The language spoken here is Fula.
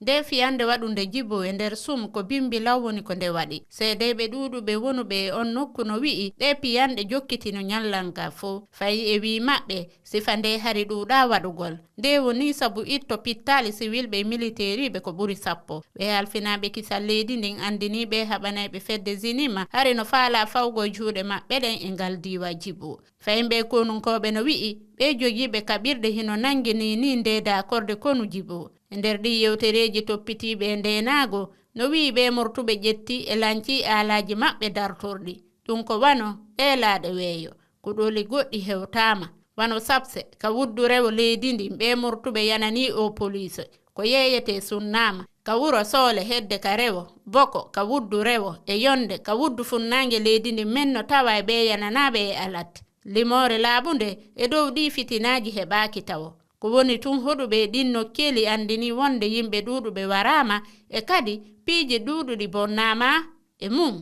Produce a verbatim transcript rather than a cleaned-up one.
Nde fiyande waɗunde Jibo e nder Sum ko bimbi law woni ko nde waɗi. Seedeeɓe ɗuuɗuɓe wonuɓe e on nokku no wi'i ɗe piyanɗe jokkitino ñallanka fow. Fayi e wii maɓɓe, sifa nde hari ɗuuɗa waɗugol. Nde woni sabu itto pittaali siwilɓe e militeeriiɓe ko ɓuri sappo. Ɓe halfinaaɓe kisal leydi ndin andinii ɓe haɓanayɓe fedde Zinima hari no faalaa fawgo juuɗe maɓɓe ɗen e ngal diiwa Jibo. Fayin ɓe konunkooɓe no wi'i, ɓe jogiiɓe kaɓirɗe hino nangini ni nde daakorde konu Jibo. E nder ɗii yewtereeji toppitiiɓe e ndeenaago, no wi'i ɓe mortuɓe ƴetti e lanci aalaaji maɓɓe dartorɗi. Ɗum ko wano ɓe laaɗe weeyo, kuɗoli goɗɗi hewtaama. Wano Sapse, ka wuddu rewo leydi ndin, ɓe mortuɓe yananii o poliis. Ko yeeyetee sunnaama, ka wuro Soole hedde ka rewo, Boko, ka wuddu rewo, e Yonde, ka wuddu funnaange leydi ndin, men no tawa e ɓe yananaaɓe e alat. Limoore laaɓunde e dow ɗii fitinaaji heɓaaki tawo. Ko woni tun hoɗuɓe e ɗin nokkeeli andinii wonde yimɓe ɗuuɗuɓe waraama e kadi piiji ɗuuɗuɗi bonnaama e mum.